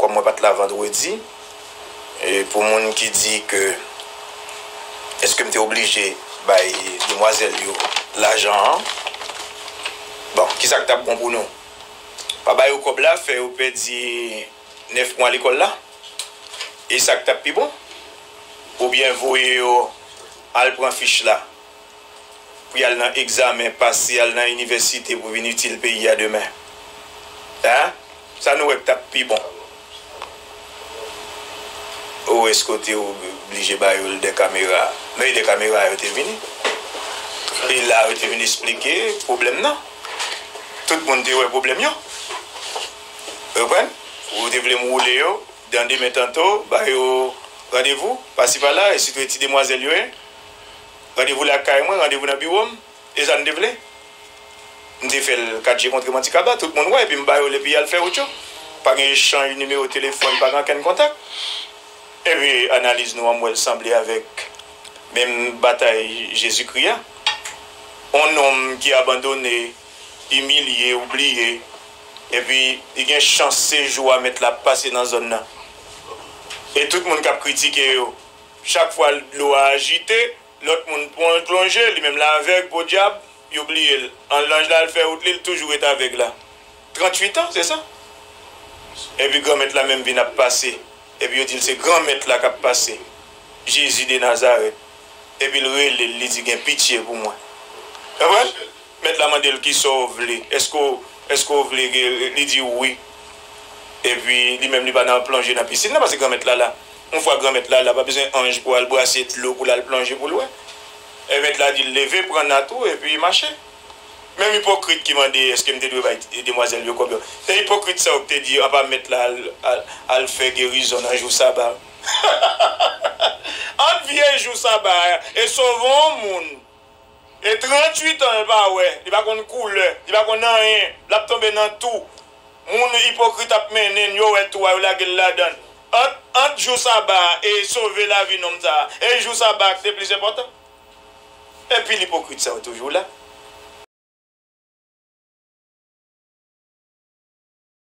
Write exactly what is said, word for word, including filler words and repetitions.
Mwen pa t la vandredi. E pou moun ki di ke èske m te oblije bay demwazèl yo lajan an, bon, ki sa k t ap bon pou nou? Pa ba yo kòb la, fè yo pèdi nèf mwa lekòl la? E sa k t ap pi bon? Oubyen voye yo al pran fich la pou y al nan egzamen, pase al nan inivèsite pou vin itil peyi a demen? Hein? Sa nou wè k t ap pi bon? Ou èske w te oblije ba yo l de kamera? Men de kamera yo te vini. E la yo te vin esplike pwoblèm nan. Tout moun te wè pwoblèm yo. Ou konprann? Ou te vle m woule yo, dan demen tanto, ba yo randevou, pasi pala, e sitou e ti demwazèl yo ye. Randevou lakay mwen, randevou nan biwo m. E sa n te vle? M te fè l kat je kontre Manti Kaba, tout moun wè, epi m ba yo l, epi y al fè wout yo. Pa gen echanj nimewo telefòn, pa gen ankenn kontak. Epi analiz nou an, m wè l sanble avèk menm batay Jezikri a. On nonm ki abandone, imilye, oubliye, epi li gen chans se jou a mèt la ap pase nan zòn nan. E tout moun k ap kritike yo, chak fwa dlo a ajite, lòt moun pran plonje, li menm l avèg, podyab, yo bliye l. An lanj la al fè wout li, l toujou ret avèg la. Tranntuit an, se sa? Epi Granmèt la menm vin ap pase. Epi yo di l se Granmèt la k ap pase. Jezi de Nazarèt. Epi l rele l, li di gen pitye pou mwen. Konprann? Mèt la mande l kisa w vle. Èske w, èske w vle gen, li di wi. Epi li menm li pa nan plonje nan pisin nan, paske Granmèt la la. Yon fwa Granmèt la la, pa bezwen anj pou al brase dlo pou l al plonje pou l wè. E mèt la di l leve, pran nat ou, epi mache. Menm ipokrit ki mande èske m te dwe bay demwazèl yo kòb yo. Se ipokrit sa yo ki te di anba mèt la al, al, al fè gerizon nan jou saba. Ant vye jou saba a e sove yon moun. E tranntuit an l pa wè, li pa konn koulè, li pa konn anyen, l ap tonbe nan tou. Moun ipokrit ap mennen n, yo wè tou a, yo lage l ladan l. Ant, ant jou saba a e sove lavi nonm sa a, e jou saba a ki te plis enpòtan? Epi l ipokrit sa yo toujou la.